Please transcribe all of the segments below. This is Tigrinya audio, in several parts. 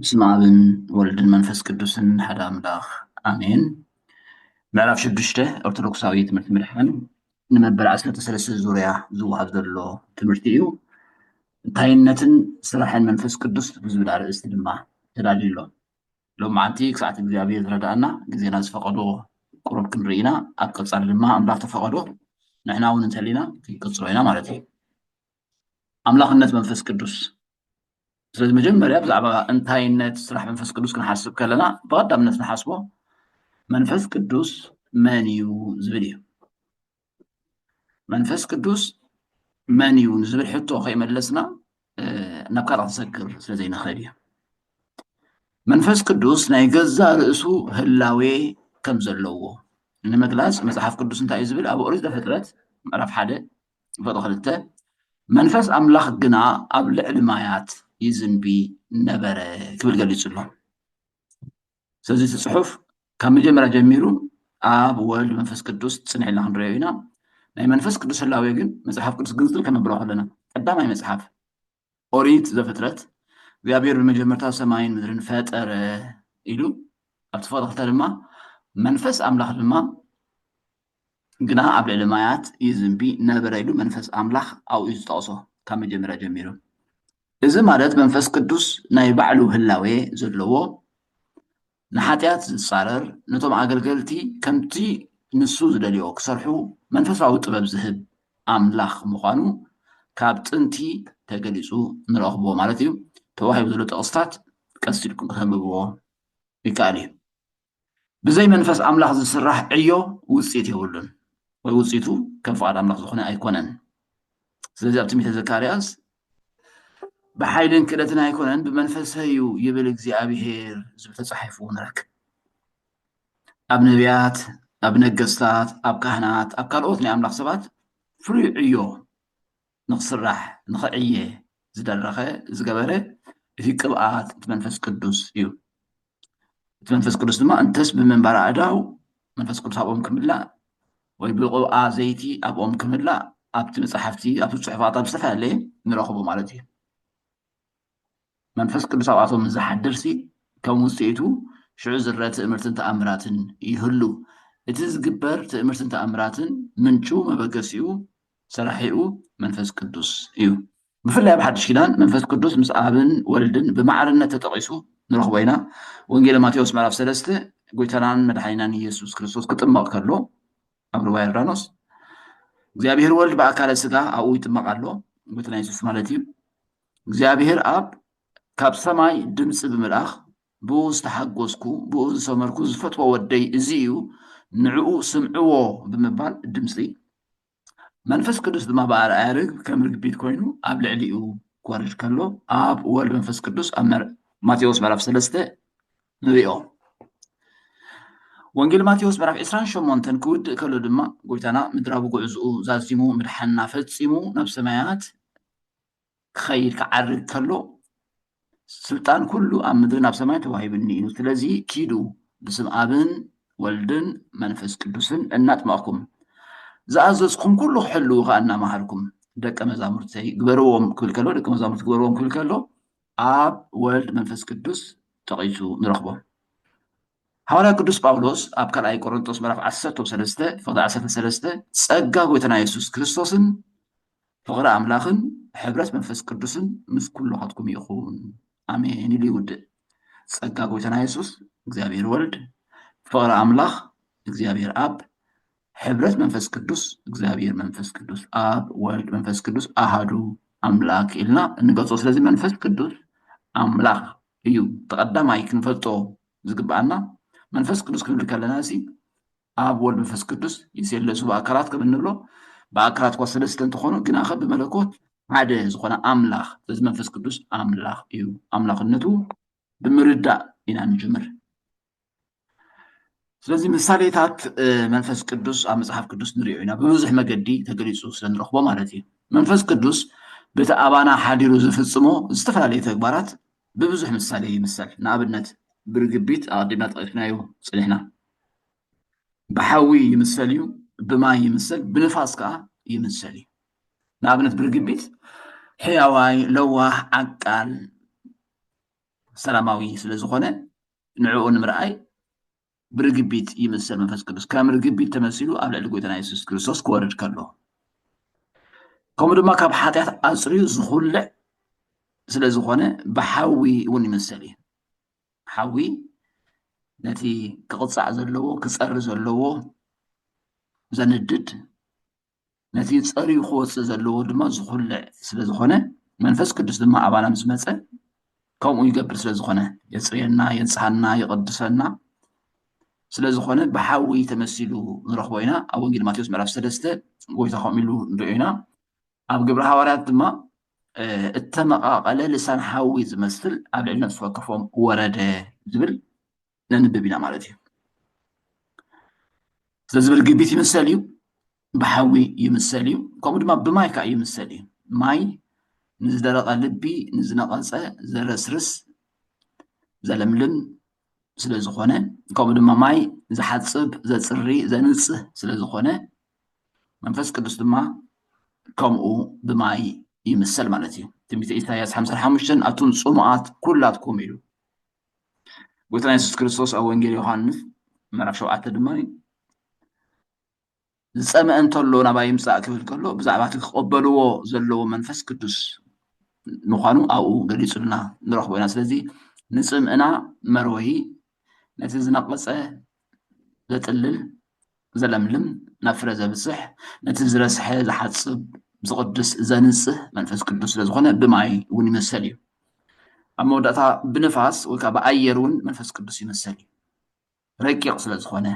በስመ ኣብን ወልድን መንፈስ ቅዱስን ሓደ ኣምላኽ ኣሜን። ምዕራፍ ሽዱሽተ ኦርቶዶክሳዊ ትምህርቲ ምድሓን ንመበል ዓሰርተ ሰለስተ ዙርያ ዝወሃብ ዘሎ ትምህርቲ እዩ። እንታይነትን ስራሕን መንፈስ ቅዱስ ብዝብል ኣርእስቲ ድማ ተዳልዩ ኣሎ። ሎማዓንቲ ክሳዕቲ እግዚኣብሔር ዝረድኣና ግዜና ዝፈቐዶ ቁሩብ ክንርኢ ኢና። ኣብ ቀጻሊ ድማ ኣምላኽ ተፈቐዶ ንሕና እውን እንተሊና ክንቅጽሎ ኢና ማለት እዩ። ኣምላኽነት መንፈስ ቅዱስ። ስለዚ መጀመርያ ብዛዕባ እንታይነት ስራሕ መንፈስ ቅዱስ ክንሓስብ ከለና ብቐዳምነት ንሓስቦ መንፈስ ቅዱስ መን እዩ ዝብል እዩ። መንፈስ ቅዱስ መን እዩ ንዝብል ሕቶ ከይመለስና ናብ ካልእ ክሰግር ስለ ዘይንኽእል እዩ። መንፈስ ቅዱስ ናይ ገዛ ርእሱ ህላዌ ከም ዘለዎ ንምግላጽ መጽሓፍ ቅዱስ እንታይ እዩ ዝብል? ኣብ ኦሪት ዘፍጥረት ምዕራፍ ሓደ ፈቐዶ ክልተ መንፈስ ኣምላኽ ግና ኣብ ልዕሊ ማያት ይዝንቢ ነበረ ክብል ገሊጹ ኣሎ። ስለዚ እቲ ጽሑፍ ካብ መጀመርያ ጀሚሩ ኣብ ወልድ መንፈስ ቅዱስ ጽንሕ ኢልና ክንሪኦ ኢና። ናይ መንፈስ ቅዱስ ህላዌ ግን መጽሓፍ ቅዱስ ግንጽል ከነብሎ ከለና ቀዳማይ መጽሓፍ ኦሪት ዘፍጥረት እግዚኣብሔር ብመጀመርታ ሰማይን ምድርን ፈጠረ ኢሉ ኣብቲ ፈቐዶ ክልተ ድማ መንፈስ ኣምላኽ ድማ ግና ኣብ ልዕሊ ማያት ይዝንቢ ነበረ ኢሉ መንፈስ ኣምላኽ ኣብኡ እዩ ዝጠቕሶ ካብ መጀመርያ ጀሚሩ። እዚ ማለት መንፈስ ቅዱስ ናይ ባዕሉ ህላዌ ዘለዎ ንሓጢኣት ዝጻረር ነቶም ኣገልገልቲ ከምቲ ንሱ ዝደልዮ ክሰርሑ መንፈሳዊ ጥበብ ዝህብ ኣምላኽ ምዃኑ ካብ ጥንቲ ተገሊጹ ንረኽቦ ማለት እዩ። ተዋሂቡ ዘሎ ጥቕስታት ቀስ ኢልኩም ከተንብብዎ ይከኣል እዩ። ብዘይ መንፈስ ኣምላኽ ዝስራሕ ዕዮ ውፅኢት የብሉን ወይ ውፅኢቱ ከም ፍቓድ ኣምላኽ ዝኾነ ኣይኮነን። ስለዚ ኣብ ትንቢተ ዘካርያስ ብሓይልን ክእለትን ኣይኮነን ብመንፈሰይ እዩ ይብል እግዚኣብሄር ዝብል ተፃሒፉ ንረክብ። ኣብ ነቢያት፣ ኣብ ነገስታት፣ ኣብ ካህናት፣ ኣብ ካልኦት ናይ ኣምላኽ ሰባት ፍሉይ ዕዮ ንኽስራሕ ንኽዕየ ዝደረኸ ዝገበረ እቲ ቅብኣት እቲ መንፈስ ቅዱስ እዩ። እቲ መንፈስ ቅዱስ ድማ እንተስ ብምንባር ኣእዳው መንፈስ ቅዱስ ኣብኦም ክምላእ ወይ ብቕብኣ ዘይቲ ኣብኦም ክምላእ ኣብቲ መፅሓፍቲ ኣብቲ ፅሑፋት ኣብ ዝተፈላለየ ንረኽቦ ማለት እዩ። መንፈስ ቅዱስ ኣብኣቶም ዝሓድር ሲ ከም ውፅኢቱ ሽዑ ዝረአ ትእምርትን ተኣምራትን ይህሉ። እቲ ዝግበር ትእምርትን ተኣምራትን ምንጩ መበገሲኡ ሰራሒኡ መንፈስ ቅዱስ እዩ። ብፍላይ ኣብ ሓድሽ ኪዳን መንፈስ ቅዱስ ምስ ኣብን ወልድን ብማዕርነት ተጠቒሱ ንረኽቦ ኢና። ወንጌል ማቴዎስ ምዕራፍ ሰለስተ ጎይታናን መድሓኒናን ኢየሱስ ክርስቶስ ክጥመቕ ከሎ ኣብ ሩባ ዮርዳኖስ እግዚኣብሔር ወልድ ብኣካለ ስጋ ኣብኡ ይጥመቕ ኣሎ። ጎይታና የሱስ ማለት እዩ። እግዚኣብሔር ኣብ ካብ ሰማይ ድምፂ ብምልኣኽ ብኡ ዝተሓጎስኩ ብኡ ዝሰመርኩ ዝፈትዎ ወደይ እዚ እዩ ንዕኡ ስምዕዎ ብምባል ድምፂ መንፈስ ቅዱስ ድማ ብኣርኣያ ርግብ ከም ርግቢት ኮይኑ ኣብ ልዕሊኡ ክወርድ ከሎ ኣብ ወልድ መንፈስ ቅዱስ ኣብ ማቴዎስ ምዕራፍ ሰለስተ ንሪኦ። ወንጌል ማቴዎስ ምዕራፍ ዕስራን ሸሞንተን ክውድእ ከሎ ድማ ጎይታና ምድራዊ ጉዕዝኡ ዛዚሙ ምድሓንና ፈጺሙ ናብ ሰማያት ክኸይድ ክዓርግ ከሎ ስልጣን ኩሉ ኣብ ምድርን ኣብ ሰማይን ተዋሂቡኒ እዩ። ስለዚ ኪዱ ብስም ኣብን ወልድን መንፈስ ቅዱስን እናጥመቕኩም ዝኣዘዝኩም ኩሉ ክሕልዉ ከኣ እናመሃርኩም ደቀ መዛሙርተይ ግበርዎም ክብል ከሎ ደቀ መዛሙርቲ ግበርዎም ክብል ከሎ ኣብ ወልድ መንፈስ ቅዱስ ጠቒሱ ንረኽቦ። ሃዋርያ ቅዱስ ጳውሎስ ኣብ ካልኣይ ቆሮንጦስ ምዕራፍ ዓሰርተ ሰለስተ ፍቕዲ ዓሰርተ ሰለስተ ጸጋ ጎይታና የሱስ ክርስቶስን ፍቕሪ ኣምላኽን ሕብረት መንፈስ ቅዱስን ምስ ኩልኻትኩም ይኹን ኣሜን ኢሉ ይውድእ። ጸጋ ጎይታና የሱስ እግዚኣብሔር ወልድ ፍቕሪ ኣምላኽ እግዚኣብሔር ኣብ ሕብረት መንፈስ ቅዱስ እግዚኣብሔር መንፈስ ቅዱስ ኣብ ወልድ መንፈስ ቅዱስ ኣሃዱ ኣምላክ ኢልና እንገልጾ። ስለዚ መንፈስ ቅዱስ ኣምላክ እዩ። ተቐዳማይ ክንፈልጦ ዝግብኣና መንፈስ ቅዱስ ክንብል ከለና ሲ ኣብ ወልድ መንፈስ ቅዱስ ይሴለሱ ብኣካላት ከም እንብሎ ብኣካላት እኳ ሰለስተ እንትኾኑ ግና ከ ብመለኮት ሓደ ዝኾነ ኣምላኽ ስለዚ መንፈስ ቅዱስ ኣምላኽ እዩ። ኣምላኽነቱ ብምርዳእ ኢና ንጅምር። ስለዚ ምሳሌታት መንፈስ ቅዱስ ኣብ መፅሓፍ ቅዱስ ንሪኦ ኢና ብብዙሕ መገዲ ተገሊፁ ስለንረኽቦ ማለት እዩ። መንፈስ ቅዱስ በቲ ኣባና ሓዲሩ ዝፍፅሞ ዝተፈላለዩ ተግባራት ብብዙሕ ምሳሌ ይምሰል። ንኣብነት ብርግቢት ኣቐዲምና ጠቒስናዮ ፅኒሕና ብሓዊ ይምሰል እዩ፣ ብማይ ይምሰል፣ ብንፋስ ከዓ ይምሰል እዩ። ንኣብነት ብርግቢት ሕያዋይ፣ ለዋህ፣ ዓቃል፣ ሰላማዊ ስለ ዝኾነ ንዕኡ ንምርኣይ ብርግቢት ይምሰል መንፈስ ቅዱስ። ከም ርግቢት ተመሲሉ ኣብ ልዕሊ ጎይታና የሱስ ክርስቶስ ክወርድ ከሎ፣ ከምኡ ድማ ካብ ሓጢኣት ኣጽርዩ ዝኹልዕ ስለ ዝኾነ ብሓዊ እውን ይምሰል እዩ። ሓዊ ነቲ ክቕጻዕ ዘለዎ፣ ክጸሪ ዘለዎ ዘንድድ፣ ነቲ ጸርዩ ክወጽእ ዘለዎ ድማ ዝኹልዕ ስለ ዝኾነ መንፈስ ቅዱስ ድማ ኣባና ምስ መጸ ከምኡ ይገብር ስለ ዝኾነ የጽርየና፣ የንጽሃና፣ ይቕድሰና ስለ ዝኾነ ብሓዊ ተመሲሉ ንረኽቦ ኢና። ኣብ ወንጌል ማቴዎስ ምዕራፍ ሰለስተ ጎይታ ከምኡ ኢሉ ንሪኦ ኢና። ኣብ ግብሪ ሃዋርያት ድማ እተመቓቐለ ልሳን ሓዊ ዝመስል ኣብ ልዕሊ ነፍሲ ወከፎም ወረደ ዝብል ነንብብ ኢና ማለት እዩ። ስለዚ ብርግቢት ይምሰል እዩ፣ ብሓዊ ይምሰል እዩ፣ ከምኡ ድማ ብማይ ከዓ ይምሰል እዩ። ማይ ንዝደረቐ ልቢ፣ ንዝነቐጸ ዘረስርስ፣ ዘለምልም ስለ ዝኾነ፣ ከምኡ ድማ ማይ ዝሓጽብ፣ ዘጽሪ፣ ዘንጽህ ስለ ዝኾነ መንፈስ ቅዱስ ድማ ከምኡ ብማይ ይምሰል ማለት እዩ። ትንቢተ ኢሳያስ ሓምሳ ሓሙሽተ ኣቱም ጽሙኣት ኩላትኩም ኢሉ ጎይታና የሱስ ክርስቶስ ኣብ ወንጌል ዮሃንስ ምዕራፍ ሸውዓተ ድማ ዝጸመአ እንተሎ ናባይ ይምጻእ ክብል ከሎ ብዛዕባ እቲ ክቐበልዎ ዘለዎ መንፈስ ቅዱስ ምዃኑ ኣብኡ ገሊጹልና ንረኽቦ ኢና። ስለዚ ንጽምእና መርወዪ ነቲ ዝነቐጸ ዘጥልል ዘለምልም ናብ ፍረ ዘብጽሕ ነቲ ዝረስሐ ዝሓጽብ ዝቕድስ ዘንጽህ መንፈስ ቅዱስ ስለ ዝኾነ ብማይ እውን ይመሰል እዩ። ኣብ መወዳእታ ብንፋስ ወይ ከዓ ብኣየር እውን መንፈስ ቅዱስ ይመሰል እዩ። ረቂቕ ስለ ዝኾነ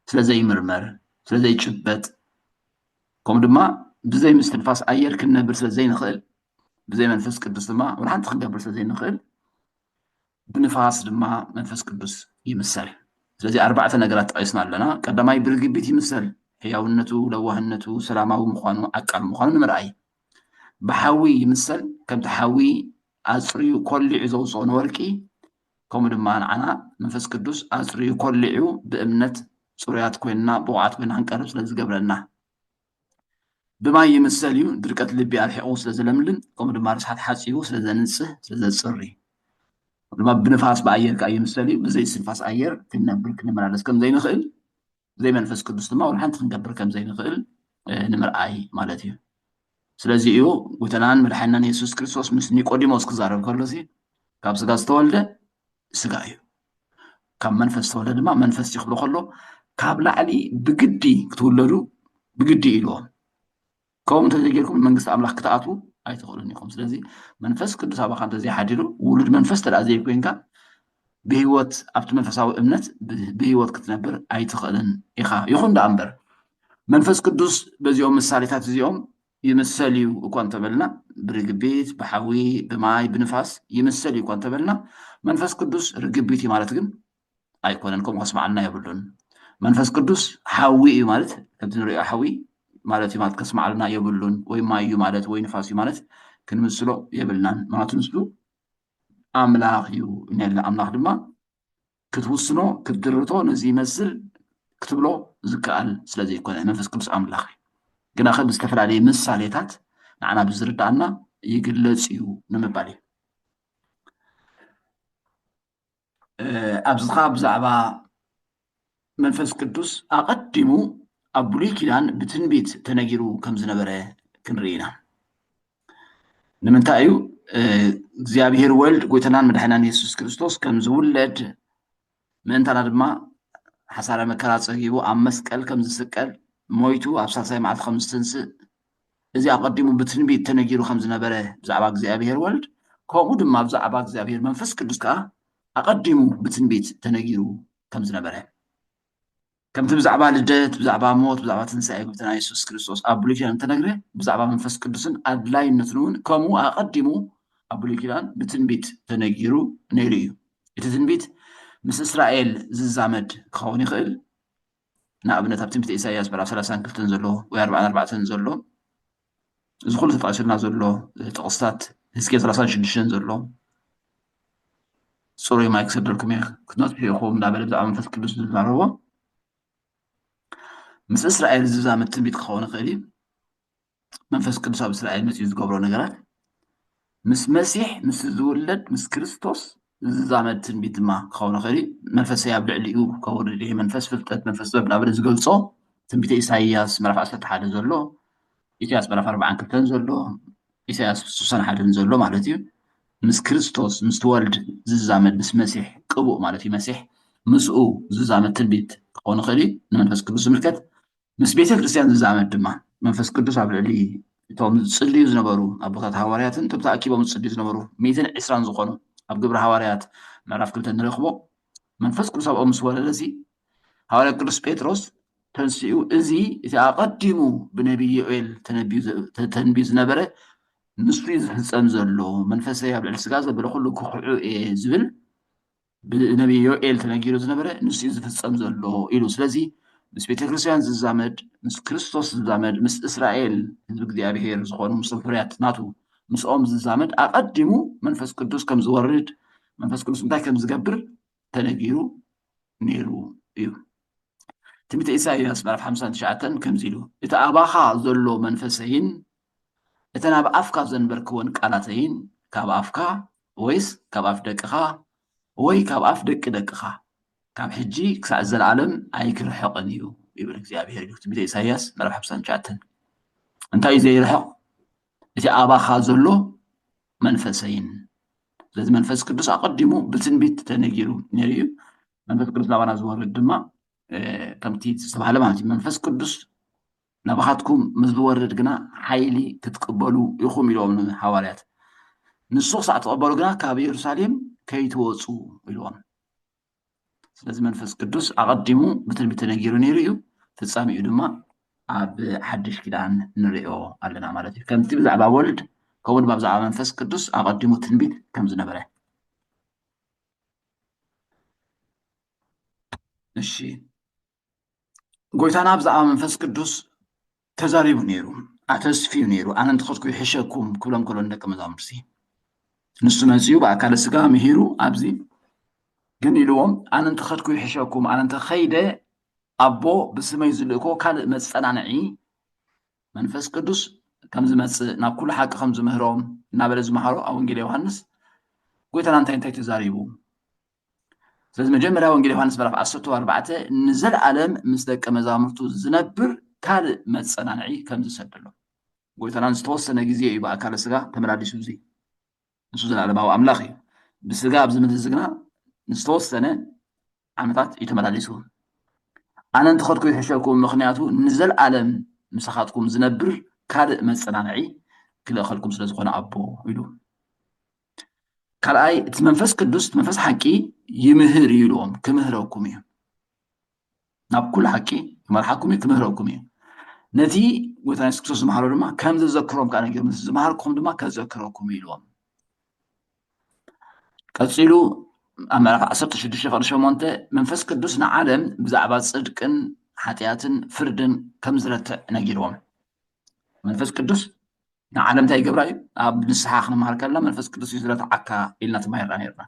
ስለ ዘይምርመር ስለ ዘይጭበጥ ከምኡ ድማ ብዘይ ምስትንፋስ ኣየር ክንነብር ስለ ዘይንኽእል ብዘይ መንፈስ ቅዱስ ድማ ወላ ሓንቲ ክንገብር ስለ ዘይንኽእል ብንፋስ ድማ መንፈስ ቅዱስ ይምሰል። ስለዚ ኣርባዕተ ነገራት ጠቒስና ኣለና። ቀዳማይ ብርግቢት ይምሰል፣ ሕያውነቱ፣ ለዋህነቱ፣ ሰላማዊ ምዃኑ፣ ዓቃል ምዃኑ ንምርኣይ። ብሓዊ ይምሰል፣ ከምቲ ሓዊ ኣጽርዩ ኮሊዑ ዘውፅኦ ንወርቂ ከምኡ ድማ ንዓና መንፈስ ቅዱስ ኣጽርዩ ኮሊዑ ብእምነት ጽሩያት ኮይንና ብቑዓት ኮይንና ክንቀርብ ስለ ዝገብረና። ብማይ ይምሰል እዩ፣ ድርቀት ልቢ ኣርሒቑ ስለ ዘለምልም ከምኡ ድማ ርስሓት ሓጺቡ ስለ ዘንጽህ ስለ ዘጽሪ። ድማ ብንፋስ ብኣየር ከዓ ይምሰል እዩ፣ ብዘይ ስንፋስ ኣየር ክንነብር ክንመላለስ ከም ዘይንኽእል ብዘይ መንፈስ ቅዱስ ድማ ወላ ሓንቲ ክንገብር ከም ዘይንኽእል ንምርኣይ ማለት እዩ። ስለዚ እዩ ጎይታናን መድሓኒናን የሱስ ክርስቶስ ምስ ኒቆዲሞስ ክዛረብ ከሎ ካብ ስጋ ዝተወልደ ስጋ እዩ፣ ካብ መንፈስ ዝተወልደ ድማ መንፈስ እዩ ክብሎ ከሎ ካብ ላዕሊ ብግዲ ክትውለዱ ብግዲ ኢልዎም። ከምኡ እንተዘይጌርኩም መንግስቲ ኣምላኽ ክትኣትዉ ኣይትኽእሉን ኢኹም። ስለዚ መንፈስ ቅዱስ ኣባኻ እንተዘይሓዲሩ ውሉድ መንፈስ ተደኣ ዘይኮይንካ ብህይወት ኣብቲ መንፈሳዊ እምነት ብህይወት ክትነብር ኣይትኽእልን ኢኻ። ይኹን ደኣ እምበር መንፈስ ቅዱስ በዚኦም ምሳሌታት እዚኦም ይምሰል እዩ እኳ እንተበልና ብርግቢት፣ ብሓዊ፣ ብማይ፣ ብንፋስ ይምሰል እዩ እኳ እንተበልና መንፈስ ቅዱስ ርግቢት እዩ ማለት ግን ኣይኮነን። ከምኡ ከስምዓልና የብሉን። መንፈስ ቅዱስ ሓዊ እዩ ማለት ከምቲ ንሪኦ ሓዊ ማለት እዩ ማለት ከስምዓልና የብሉን። ወይ ማይ እዩ ማለት ወይ ንፋስ እዩ ማለት ክንምስሎ የብልናን። ምክንያቱ ንሱ ኣምላኽ እዩ። ነለ ኣምላኽ ድማ ክትውስኖ ክትድርቶ ነዚ ይመስል ክትብሎ ዝከኣል ስለ ዘይኮነ መንፈስ ቅዱስ ኣምላኽ እዩ። ግና ከ ብዝተፈላለየ ምሳሌታት ንዓና ብዝርዳኣና ይግለጽ እዩ ንምባል እዩ። ኣብዚ ኸዓ ብዛዕባ መንፈስ ቅዱስ ኣቐዲሙ ኣብ ብሉይ ኪዳን ብትንቢት ተነጊሩ ከም ዝነበረ ክንርኢ ኢና። ንምንታይ እዩ እግዚኣብሔር ወልድ ጎይታናን መድሓኒናን የሱስ ክርስቶስ ከም ዝውለድ ምእንታና ድማ ሓሳረ መከራ ጸጊቡ ኣብ መስቀል ከም ዝስቀል ሞይቱ ኣብ ሳልሳይ መዓልቲ ከም ዝትንስእ እዚ ኣቐዲሙ ብትንቢት ተነጊሩ ከም ዝነበረ ብዛዕባ እግዚኣብሔር ወልድ ከምኡ ድማ ብዛዕባ እግዚኣብሔር መንፈስ ቅዱስ ከዓ ኣቐዲሙ ብትንቢት ተነጊሩ ከም ዝነበረ ከምቲ ብዛዕባ ልደት ብዛዕባ ሞት ብዛዕባ ትንሳኤ ጎይታና የሱስ ክርስቶስ ኣብ ብሉይ ኪዳን ተነግረ ብዛዕባ መንፈስ ቅዱስን ኣድላይነትን እውን ከምኡ ኣቐዲሙ ኣብ ብሉይ ኪዳን ብትንቢት ተነጊሩ ነይሩ እዩ። እቲ ትንቢት ምስ እስራኤል ዝዛመድ ክኸውን ይኽእል። ንኣብነት ኣብ ትንቢት ኢሳያስ ምዕራፍ ሰላሳን ክልተን ዘሎ ወይ ኣርባዓን ኣርባዕተን ዘሎ እዚ ኩሉ ተጠቒሱልና ዘሎ ጥቕስታት ህዝቅኤል ሰላሳን ሽዱሽተን ዘሎ ጽሩይ ማይ ክሰደልኩም እየ ክትነጽሑ ኢኹም እንዳበለ ብዛዕባ መንፈስ ቅዱስ ዝዛረቦ ምስ እስራኤል ዝዛመድ ትንቢት ክኸውን ይኽእል እዩ። መንፈስ ቅዱስ ኣብ እስራኤል መፅኡ ዝገብሮ ነገራት ምስ መሲሕ ምስ ዝውለድ ምስ ክርስቶስ ዝዛመድ ትንቢት ድማ ክኸውን ይኽእል እዩ። መንፈሰይ ኣብ ልዕሊኡ ከውርድ እየ፣ መንፈስ ፍልጠት፣ መንፈስ ጥበብ እናበለ ዝገልጾ ትንቢተ ኢሳይያስ ምዕራፍ ዓሰርተ ሓደ ዘሎ፣ ኢሳይያስ ምዕራፍ ኣርባዓን ክልተን ዘሎ፣ ኢሳይያስ ስሳን ሓደን ዘሎ ማለት እዩ። ምስ ክርስቶስ ምስ ትወልድ ዝዛመድ፣ ምስ መሲሕ ቅቡእ ማለት እዩ። መሲሕ ምስኡ ዝዛመድ ትንቢት ክኸውን ይኽእል እዩ። ንመንፈስ ቅዱስ ዝምልከት ምስ ቤተ ክርስቲያን ዝዛመድ ድማ መንፈስ ቅዱስ ኣብ ልዕሊ እቶም ዝጽልዩ ዝነበሩ ኣቦታት ሃዋርያትን እቶም ተኣኪቦም ዝጽልዩ ዝነበሩ ሚእትን ዕስራን ዝኾኑ ኣብ ግብሪ ሃዋርያት ምዕራፍ ክልተ ንረኽቦ። መንፈስ ቅዱስ ኣብኦም ምስ ወረደ እዚ ሃዋርያ ቅዱስ ጴጥሮስ ተንሲኡ፣ እዚ እቲ ኣቐዲሙ ብነቢይ ዮኤል ተነቢዩ ዘ-፣ ተ-፣ ተንቢዩ ዝነበረ ንሱ እዩ ዝፍጸም ዘሎ። መንፈሰይ ኣብ ልዕሊ ስጋ ዘበለ ኩሉ ክኽዑ እየ ዝብል ብነቢይ ዮኤል ተነጊሩ ዝነበረ ንሱ እዩ ዝፍጸም ዘሎ ኢሉ። ስለዚ ምስ ቤተ ክርስቲያን ዝዛመድ፣ ምስ ክርስቶስ ዝዛመድ፣ ምስ እስራኤል ህዝቢ እግዚኣብሔር ዝኾኑ፣ ምስቶም ፍርያት ናቱ፣ ምስኦም ዝዛመድ ኣቐዲሙ መንፈስ ቅዱስ ከም ዝወርድ፣ መንፈስ ቅዱስ እንታይ ከም ዝገብር ተነጊሩ ነይሩ እዩ። ትንቢተ ኢሳይያስ ምዕራፍ ሓምሳን ትሽዓተን ከምዚ ኢሉ፣ እቲ ኣባኻ ዘሎ መንፈሰይን እተን ኣብ ኣፍካ ዘንበርክወን ቃላተይን ካብ ኣፍካ ወይስ ካብ ኣፍ ደቅኻ ወይ ካብ ኣፍ ደቂ ደቅኻ ካብ ሕጂ ክሳዕ ዘለኣለም ኣይክርሕቕን እዩ ይብል እግዚኣብሔር እዩ። ትንቢተ ኢሳይያስ ምዕራፍ ሓምሳን ትሽዓተን። እንታይ እዩ ዘይርሕቕ? እቲ ኣባኻ ዘሎ መንፈሰይን። ስለዚ መንፈስ ቅዱስ ኣቐዲሙ ብትንቢት ተነጊሩ ነይሩ እዩ። መንፈስ ቅዱስ ናባና ዝወርድ ድማ፣ እ፣ ከምቲ ዝተባህለ ማለት እዩ። መንፈስ ቅዱስ ናባኻትኩም ምስ ዝወርድ ግና ሓይሊ ክትቅበሉ ኢኹም ኢልዎም ንሃዋርያት። ንሱ ክሳዕ ትቐበሉ ግና ካብ ኢየሩሳሌም ከይትወጹ ኢልዎም። ስለዚ መንፈስ ቅዱስ ኣቐዲሙ ብትንቢት ተነጊሩ ነይሩ እዩ። ፍጻሜኡ ድማ ኣብ ሓድሽ ኪዳን ንሪኦ ኣለና ማለት እዩ። ከምቲ ብዛዕባ ወልድ፣ ከምኡ ድማ ብዛዕባ መንፈስ ቅዱስ ኣቐዲሙ ትንቢት ከም ዝነበረ። እሺ፣ ጎይታና ብዛዕባ መንፈስ ቅዱስ ተዛሪቡ ነይሩ፣ ኣተስፍዩ ነይሩ። ኣነ እንተኸድኩ ይሕሸኩም ክብሎም ከሎ ንደቂ መዛሙርሲ፣ ንሱ መጺኡ ብኣካለ ስጋ ምሂሩ ኣብዚ ግን ኢልዎም፣ ኣነ እንተኸድኩ ይሕሸኩም፣ ኣነ እንተኸይደ ኣቦ ብስመይ ዝልእኮ ካልእ መጸናንዒ መንፈስ ቅዱስ ከም ዝመጽእ፣ ናብ ኩሉ ሓቂ ከም ዝምህሮም እናበለ ዝመሃሮ ኣብ ወንጌል ዮሃንስ ጎይታና እንታይ እንታይ ተዛሪቡ? ስለዚ መጀመርያ ወንጌል ዮሃንስ ምዕራፍ ዓሰርተ ኣርባዕተ ንዘለኣለም ምስ ደቀ መዛሙርቱ ዝነብር ካልእ መጸናንዒ ከም ዝሰደሎም። ጎይታና ዝተወሰነ ግዜ እዩ ብኣካለ ስጋ ተመላሊሱ። እዚ ንሱ ዘለኣለማዊ ኣምላኽ እዩ። ብስጋ ኣብዚ ምድሪ እዚ ግና ንዝተወሰነ ዓመታት እዩ ተመላሊሱ። ኣነ እንተኸድኩ ይሕሸኩም፣ ምኽንያቱ ንዘለኣለም ምሳኻትኩም ዝነብር ካልእ መጸናንዒ ክልእኸልኩም ስለ ዝኾነ ኣቦ ኢሉ። ካልኣይ፣ እቲ መንፈስ ቅዱስ፣ እቲ መንፈስ ሓቂ ይምህር እዩ ኢልዎም፣ ክምህረኩም እዩ። ናብ ኩሉ ሓቂ ይመርሓኩም እዩ፣ ክምህረኩም እዩ። ነቲ ጎይታ የሱስ ክርስቶስ ዝመሃሮ ድማ ከም ዘዘክሮም ከኣ ነጊሮም፣ ነቲ ዝመሃርኩም ድማ ከዘክረኩም እዩ ኢልዎም። ቀጺሉ ኣብ ምዕራፍ ዓሰርተ ሽዱሽተ ፍቕዲ ሸሞንተ መንፈስ ቅዱስ ንዓለም ብዛዕባ ጽድቅን ሓጢኣትን ፍርድን ከም ዝረትዕ ነጊርዎም። መንፈስ ቅዱስ ንዓለም እንታይ ይገብራ እዩ? ኣብ ንስሓ ክንመሃር ከለና መንፈስ ቅዱስ እዩ ዝረትዓካ ኢልና ተማሂርና ነርና።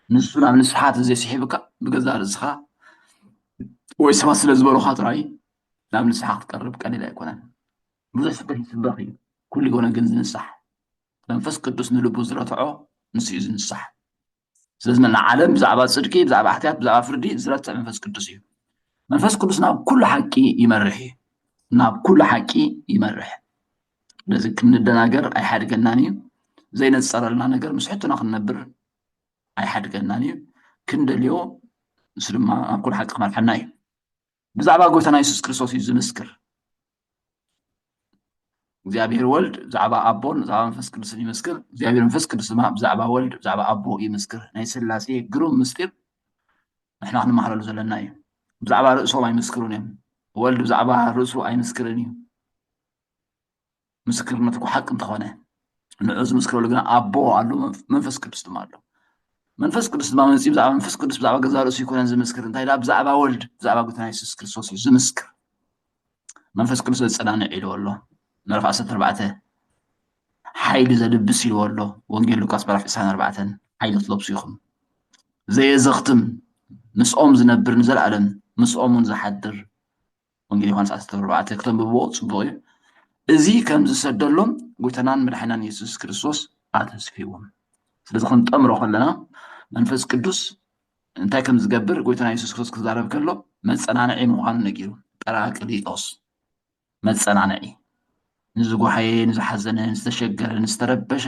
ንሱ ናብ ንስሓ ተዘይስሒብካ ብገዛእ ርእስኻ ወይ ሰባት ስለ ዝበሉኻ ጥራይ ናብ ንስሓ ክትቀርብ ቀሊል ኣይኮነን። ብዙሕ ስብከት ይስበኽ እዩ። ኩሉ ግዜ ግን ዝንሳሕ መንፈስ ቅዱስ ንልቡ ዝረትዖ ንሱ እዩ ዝንሳሕ። ስለዚ ንዓለም ብዛዕባ ጽድቂ፣ ብዛዕባ ሓጢኣት፣ ብዛዕባ ፍርዲ ዝረትዕ መንፈስ ቅዱስ እዩ። መንፈስ ቅዱስ ናብ ኩሉ ሓቂ ይመርሕ እዩ። ናብ ኩሉ ሓቂ ይመርሕ። ስለዚ ክንደናገር ኣይሓድገናን እዩ። ዘይነጸረልና ነገር ምስ ሕቶና ክንነብር ኣይሓድገናን እዩ። ክንደልዮ ንሱ ድማ ናብ ኩሉ ሓቂ ክመርሐና እዩ። ብዛዕባ ጎይታና የሱስ ክርስቶስ እዩ ዝምስክር። እግዚኣብሔር ወልድ ብዛዕባ ኣቦን ብዛዕባ መንፈስ ቅዱስን ይምስክር። እግዚኣብሔር መንፈስ ቅዱስ ድማ ብዛዕባ ወልድ ብዛዕባ ኣቦ ይምስክር። ናይ ስላሴ ግሩም ምስጢር ንሕና ክንመሃረሉ ዘለና እዩ። ብዛዕባ ርእሶም ኣይምስክሩን እዮም። ወልድ ብዛዕባ ርእሱ ኣይምስክርን እዩ። ምስክርነት እኮ ሓቂ እንተኾነ ንዑ ዝምስክረሉ ግና ኣቦ ኣሎ፣ መንፈስ ቅዱስ ድማ ኣሎ። መንፈስ ቅዱስ ድማ መፂኡ ብዛዕባ መንፈስ ቅዱስ ብዛዕባ ገዛ ርእሱ ኣይኮነን ዝምስክር። እንታይ ደኣ ብዛዕባ ወልድ ብዛዕባ ጎይታና የሱስ ክርስቶስ እዩ ዝምስክር። መንፈስ ቅዱስ ዘጸናንዕ ኢልዎ ኣሎ። ምዕራፍ ዓሰርተ ኣርባዕተ ሓይሊ ዘልብስ ኢልዎ ኣሎ። ወንጌል ሉቃስ ምዕራፍ ዕስራን ኣርባዕተን ሓይሊ ክትለብሱ ኢኹም። ዘየዘኽትም ምስኦም ዝነብር ንዘለኣለም ምስኦም እውን ዝሓድር። ወንጌል ዮሃንስ ዓሰርተ ኣርባዕተ ክተንብብዎ ጽቡቕ እዩ። እዚ ከም ዝሰደሎም ጎይታናን መድሓናን የሱስ ክርስቶስ ኣተስፊዎም። ስለዚ ክንጠምሮ ከለና መንፈስ ቅዱስ እንታይ ከም ዝገብር ጎይታና የሱስ ክርስቶስ ክዛረብ ከሎ መጸናንዒ ምዃኑ ነጊሩ። ጳራቅሊጦስ፣ መጸናንዒ፣ ንዝጓሃየ፣ ንዝሓዘነ፣ ንዝተሸገረ፣ ንዝተረበሸ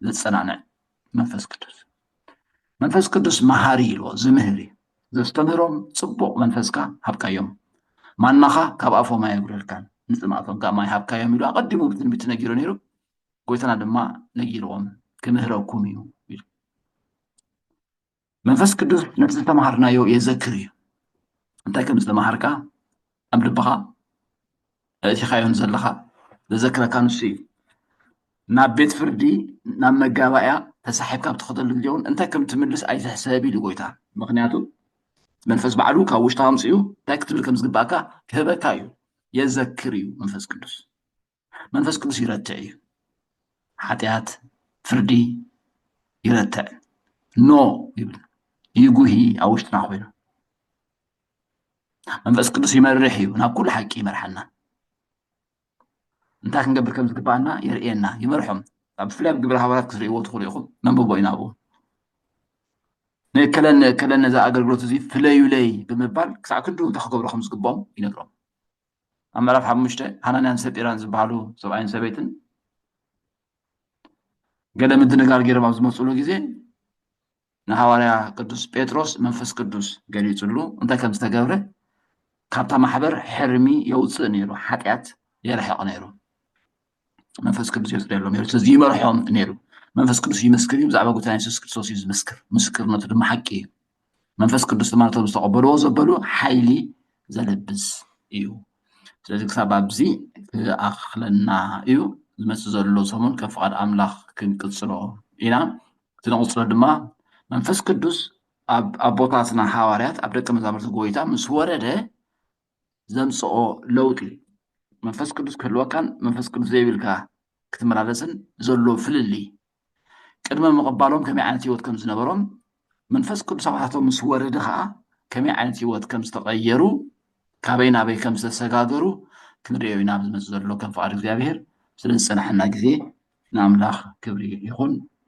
ዘጸናንዕ መንፈስ ቅዱስ። መንፈስ ቅዱስ መሃሪ ኢልዎ፣ ዝምህር እዩ። ዘስተምህሮም ጽቡቕ መንፈስካ ሃብካዮም። ማናኻ ካብ ኣፎም ኣየጉደልካን፣ ንጽማእቶም ካብ ማይ ሃብካዮም ኢሉ ኣቐዲሙ ብትንቢት ነጊሩ ነይሩ። ጎይታና ድማ ነጊርዎም፣ ክምህረኩም እዩ ኢሉ። መንፈስ ቅዱስ ነቲ ዝተምሃርናዮ የዘክር እዩ። እንታይ ከም ዝተምሃርካ ኣብ ልብኻ ኣእቲኻዮ ንዘለኻ ዘዘክረካ ንሱ እዩ። ናብ ቤት ፍርዲ፣ ናብ መጋባእያ ተሳሒብካ ኣብ ትኸደሉ ግዜ እውን እንታይ ከም ትምልስ ኣይትሕሰብ ኢሉ ጎይታ። ምኽንያቱ መንፈስ ባዕሉ ካብ ውሽጢ ኣምፅኡ እንታይ ክትብል ከም ዝግባእካ ክህበካ እዩ። የዘክር እዩ መንፈስ ቅዱስ። መንፈስ ቅዱስ ይረትዕ እዩ። ሓጢኣት፣ ፍርዲ ይረትዕ። ኖ ይብል። ይጉሂ ኣብ ውሽጥና ኮይኑ። መንፈስ ቅዱስ ይመርሕ እዩ፣ ናብ ኩሉ ሓቂ ይመርሓና። እንታይ ክንገብር ከም ዝግባኣና የርእየና፣ ይመርሖም። ኣብ ብፍላይ ኣብ ግብረ ሃዋርያት ክትርእይዎ ትኽእሉ ኢኹም፣ ነንብቦ ኢና ኣብኡ። ንእከለን ንእከለን ነዚ ኣገልግሎት እዚ ፍለዩለይ ብምባል ክሳዕ ክንድኡ እንታይ ክገብሩ ከም ዝግብኦም ይነግሮም። ኣብ ምዕራፍ ሓሙሽተ ሃናንያን ሰጲራን ዝበሃሉ ሰብኣይን ሰበይትን ገለ ምድንጋር ገይሮም ኣብ ዝመፅሉ ግዜ ንሃዋርያ ቅዱስ ጴጥሮስ መንፈስ ቅዱስ ገሊፅሉ እንታይ ከም ዝተገብረ ካብታ ማሕበር ሕርሚ የውፅእ ነይሩ፣ ሓጢኣት የርሕቕ ነይሩ። መንፈስ ቅዱስ የፅርየሎም ነይሩ። ስለዚ ይመርሖም ነይሩ። መንፈስ ቅዱስ ይምስክር እዩ። ብዛዕባ ጎይታና የሱስ ክርስቶስ እዩ ዝምስክር። ምስክርነቱ ድማ ሓቂ እዩ። መንፈስ ቅዱስ ድማ ነቶም ዝተቐበልዎ ዘበሉ ሓይሊ ዘልብስ እዩ። ስለዚ ክሳብ ኣብዚ ክኣኽለና እዩ። ዝመፅእ ዘሎ ሰሙን ከም ፍቓድ ኣምላኽ ክንቅፅሎ ኢና። እቲ ንቕፅሎ ድማ መንፈስ ቅዱስ ኣብ ኣቦታትና ሃዋርያት ኣብ ደቀ መዛሙርቲ ጎይታ ምስ ወረደ ዘምፅኦ ለውጢ እዩ። መንፈስ ቅዱስ ክህልወካን መንፈስ ቅዱስ ዘይብልካ ክትመላለስን ዘሎ ፍልልይ ቅድመ ምቕባሎም ከመይ ዓይነት ህይወት ከም ዝነበሮም መንፈስ ቅዱስ ኣባታቶም ምስ ወረደ ከዓ ከመይ ዓይነት ህይወት ከም ዝተቐየሩ ካበይ ናበይ ከም ዝተሰጋገሩ ክንርእዮ ኢና ኣብዚ ዝመፅእ ዘሎ ከም ፍቓድ እግዚኣብሔር። ስለ ዝፀናሐና ግዜ ንኣምላኽ ክብሪ ይኹን።